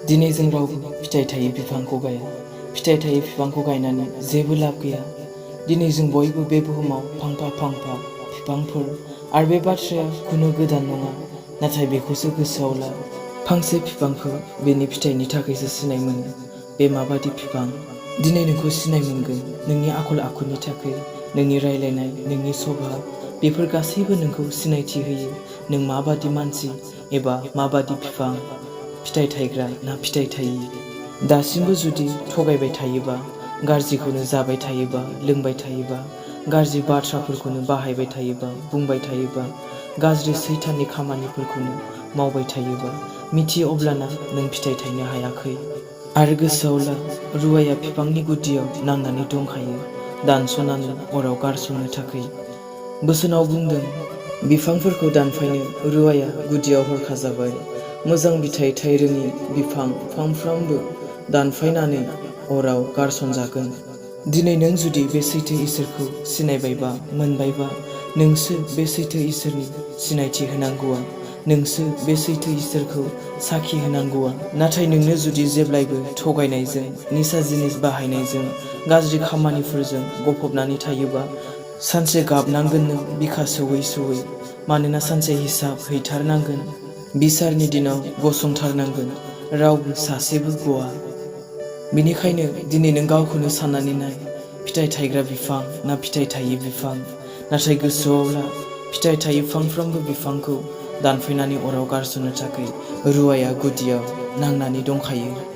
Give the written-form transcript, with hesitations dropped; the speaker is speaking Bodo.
दिनै जों रावबो फिथाइ थायै बिफांखौ गाया। फिथाइ थायै बिफांखौ गायनानै जेबो लाब गैया। दिनै जों बयबो बे बुहुमाव फांफा फांफा बिफांफोर आरो बे बाथ्राया खुनु गोदान नङा, नाथाय बेखौसो गोसोआव ला। फांसे बिफांखौ बेनि फिथाइनि थाखायसो सिनाय मोनो। बे माबादि बिफां? दिनै नोंखौ सिनाय मोनगोन नोंनि आखल आखुनि थाखाय, नोंनि रायलायनाय, नोंनि स्वभाब, बेफोर गासैबो नोंखौ सिनायथि होयो नों माबादि मानसि एबा माबादि बिफां, फिथाइ थायग्रा ना फिथाइ थायि। दासिमबो जुदि थगायबाय थायोबा, गाज्रिखौनो जाबाय थायोबा, लोंबाय थायोबा, गाज्रि बाथ्राफोरखौनो बाहायबाय थायोबा, बुंबाय थायोबा, गाज्रि सैताननि खामानिफोरखौनो मावबाय थायोबा, मिथि अब्लाना नों फिथाइ थायनो हायाखै। आरो गोसोआव ला, रुवाया बिफांनि गुदियाव नांनानै दंखायो, दानस'नानै अराव गारसननो थाखाय। बोसोनाव बुंदों, बिफांफोरखौ दानफायनो रुवाया गुदियाव हरखाजाबाय। मोजां फिथाइ थायरोङि बिफां फांफ्रोमबो दानफायनानै अराव गारसनजागोन। दिनै नों जुदि बे सैथो इसोरखौ सिनायबायबा, मोनबायबा, नोंसो बे सैथो इसोरनि सिनायथि होनांगौआ, नोंसो बे सैथो इसोरखौ साखि होनांगौआ। नाथाय नोंनो जुदि जेब्लायबो थगायनायजों, निसा जिनिस बाहायनायजों, गाज्रि खामानिफोरजों गफबनानै थायोबा, सानसे गाबनांगोन नों बिखा सौयै सौयै, मानोना सानसे हिसाब हैथारनांगोन। बिसारनि दिनाव गसंथारनांगोन, रावबो सासेबो गवा। बेनिखायनो दिनै नों गावखौनो साननानै नाय, फिथाइ थायग्रा बिफां ना फिथाइ थायि बिफां। नाथाय गोसोआव ला, फिथाइ थायि फांफ्रोमबो बिफांखौ दानफायनानै अराव गारसननो थाखाय रुवाया गुदियाव नांनानै दंखायो।